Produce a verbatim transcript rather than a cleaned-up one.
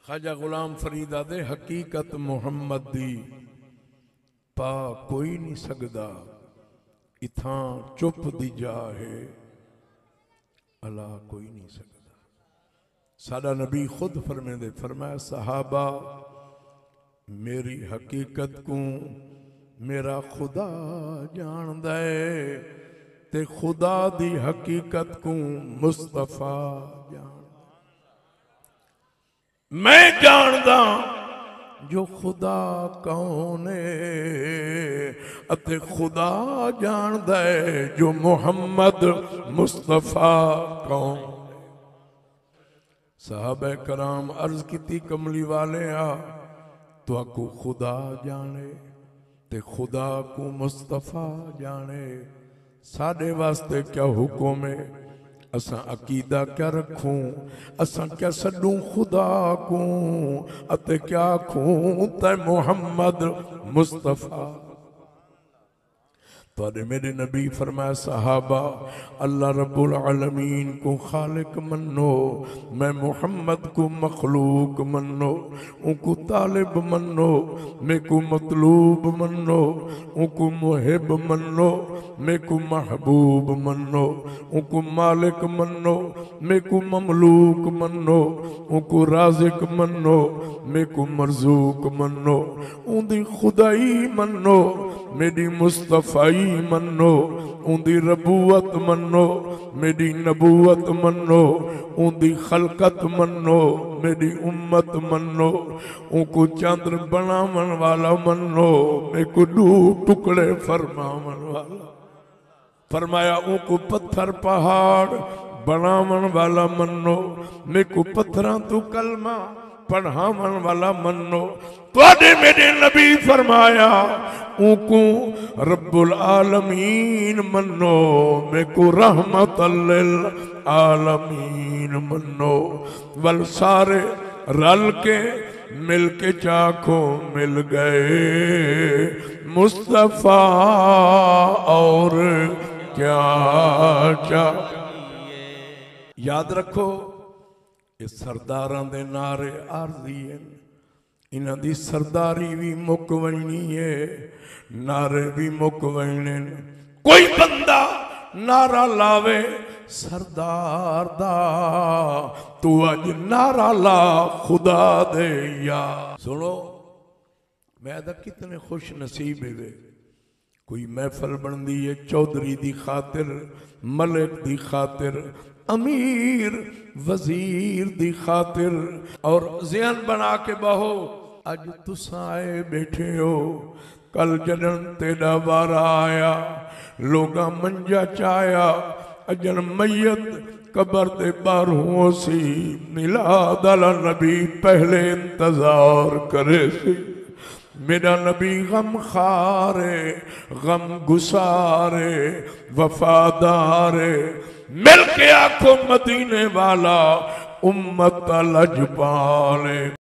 خواجہ غلام فرید آدھے، حقیقت محمد دی پا کوئی نہیں سگدا، اتھاں چپ دی جا ہے، الا کوئی نہیں سگدا۔ ساڈا نبی خود فرمیندے، فرمایا، صحابہ، میری حقیقت کوں میرا خدا جاندا ہے، تے خدا دی حقیقت کوں مصطفیٰ جاندا ہے۔ میں جاندا جو خدا کون ہے، اتے خدا جاندا ہے جو محمد مصطفیٰ کون ہے۔ صحابہ کرام عرض کیتی، کملی والے آ، تہاکوں خدا جانے تے خدا کوں مصطفیٰ جانے، ساڈے واسطے کیا حکم ہے؟ اساں عقیدہ کیا رکھوں؟ اساں کیا سڈوں خدا کوں اتے کیا آکھوں تے محمد مصطفیٰ؟ تہاڈے میڈے نبی فرمایا، صحابہ، اللہ رب العالمین کوں خالق منو، میں محمد کوں مخلوق منو، اونکوں طالب منو، میکوں مطلوب منو، اونکوں محب منو، میکوں محبوب منو، اونکوں مالک منو، میکوں مملوک منو، اونکوں رازق منو، میکوں مرزوق منو، اوندی خدائی منو، میݙی مصطفائی منو، اوندی ربوت منو، میݙی نبوت منو، اوندی خلقت منو، میݙی امت منو، اونکوں چندر بݨاوݨ والا منو، میکوں ݙو ٹکڑے فرماوݨ والا۔ فرمایا، اونکوں پتھر پہاڑ بݨاوݨ والا منو، میکوں پتھراں توں کلمہ پڑھاوݨ والا منو۔ تہاݙے میݙے نبی فرمایا، اونکوں رب العالمین منو، میکوں رحمت للعالمین منو۔ ول سارے رل کے مل کے چا آکھو، مل گئے مصطفیٰ، اور کیا چاہیے۔ یاد رکھو، اے سرداراں دے نعرے عارضی ہن، انہاں دی سرداری وی مک ونڄݨی ہے، نعرے وی مک ونڄݨے۔ کوئی بندہ نعرہ لاوے سردار دا، توں اڄ نعرہ لا خدا دے یار۔ سݨو، میں آہدا کتنے خوش نصیب ہیوے۔ کوئی محفل بݨدی ہے چوہدری دی خاطر، ملک دی خاطر، امیر وزیر دی خاطر، اور ذہن بݨا کے ٻہو، اڄ تساں آئے ٻیٹھے ہو، کل جݙݨ تیݙا وارا آیا، لوکاں منجا چایا، اڄݨ میت قبر دے ٻاہروں ہوسی، میلاد آلا نبی پہلے انتظار کریسی۔ میݙا نبی غم خوار ہے، غم گسار ہے، وفادار ہے۔ مل کے آکھو، مدینے والا امت دا لجپال ہے۔